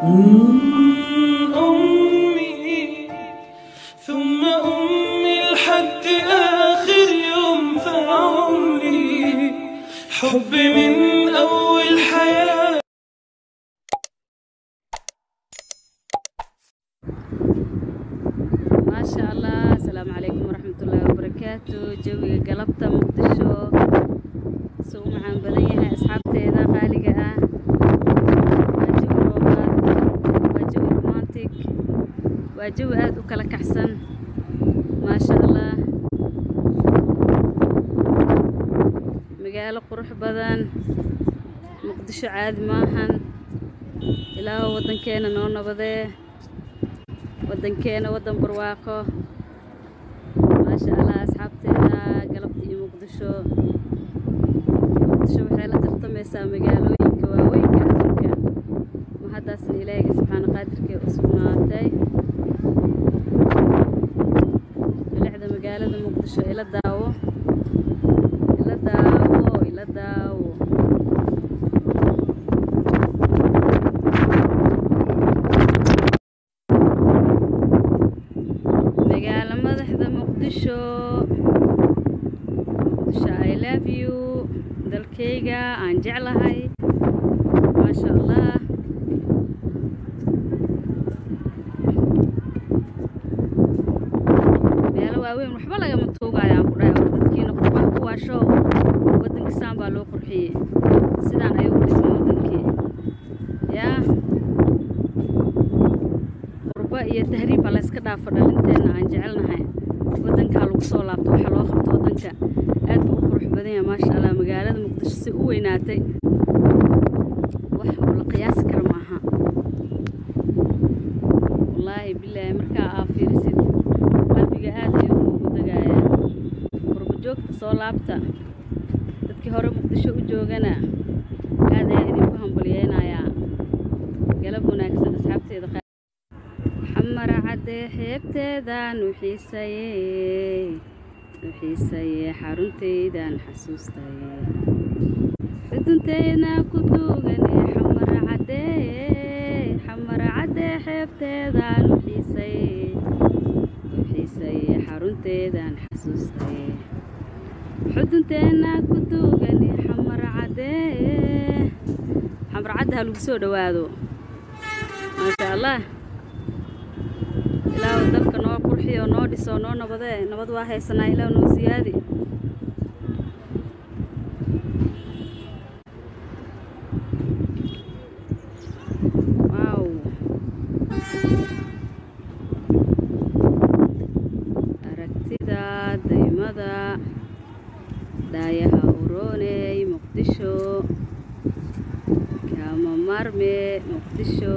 أمي ثم أمي لحد آخر يوم في عمري، حبي من أول حياة. Maasha Allah, asalaamu calaykum waraxmatullaahi wabarakaatu. Jawiga galabta Muqdisho suu u macaan badan yahay, asxaabteeda qaaliga ah. Waa jawi roobaad, waa jawi romantic, waa jawi aada u kala kacsan, maasha Allah. Magaalo qurux badan Muqdisho caadi maahan. Ilaaho waddankeena noo nabadee, waddankeena waddan barwaaqo, maasha Allah. Asxaabteeda, galabta iyo Muqdisho. Muqdisho waxay la tartamaysaa magaalooyinka waaweynka adduunka. Mahaddaasna Ilaahayga subxaana qaadirkee u sugnaatay. Bilicda magaalada Muqdisho ila daawo, ila daawo, ila daawo. Magaalo madaxda Muqdisho, Muqdisho, I love you, dalkayga aan jeclahay, maasha Allah. Meelo waaweyn waxba lagama tuugayo aan ku dhahay. War dadkiina qurbaha ku waasho, waddanka saan baa loo qurxiyey, sidaan ayuu u dhismay waddankii. Yaa qurba iyo tahriib ha layska dhaafo. Dhalinteenna aan jecelnahay, waddankaa lagu soo laabto, waxa loo qabto waddanka. Aad buu u qurux badan yahay, maasha Allah. Magaalada Muqdisho si u weynaatay wax oo la qiyaasi kara maaha, wallaahi bilaahi. Markaa aa fiirisid, qalbiga aad ayuu kuugu degayaa. Qurbo joogta, soo laabta. Dadkii hore Muqdisho u joogana aad ayaa idinku hambalyeynayaa. Galab wanaagsan, asxaabteeda. Xamar Cadde xeebteedaan u xiisaye, u xiisaye, xaruntaydan xasuustaye, xudunteena ku duugane. Xamar Cadde, Xamar Cadde xeebteedaan u xiisaye, u xiisaye, xarunteedaan xasuustaye, xudunteena ku duugane. Xamar Cadde, Xamar Cadde ha lagu soo dhowaado, maasha Allah. Ilaahu dalka noo qurxiyo, noo dhiso, noo nabadee. Nabad waa haysanaa, Ilaah noo siyaadi. Wow, aragtida daymada daayaha urooney Muqdisho kama marme Muqdisho.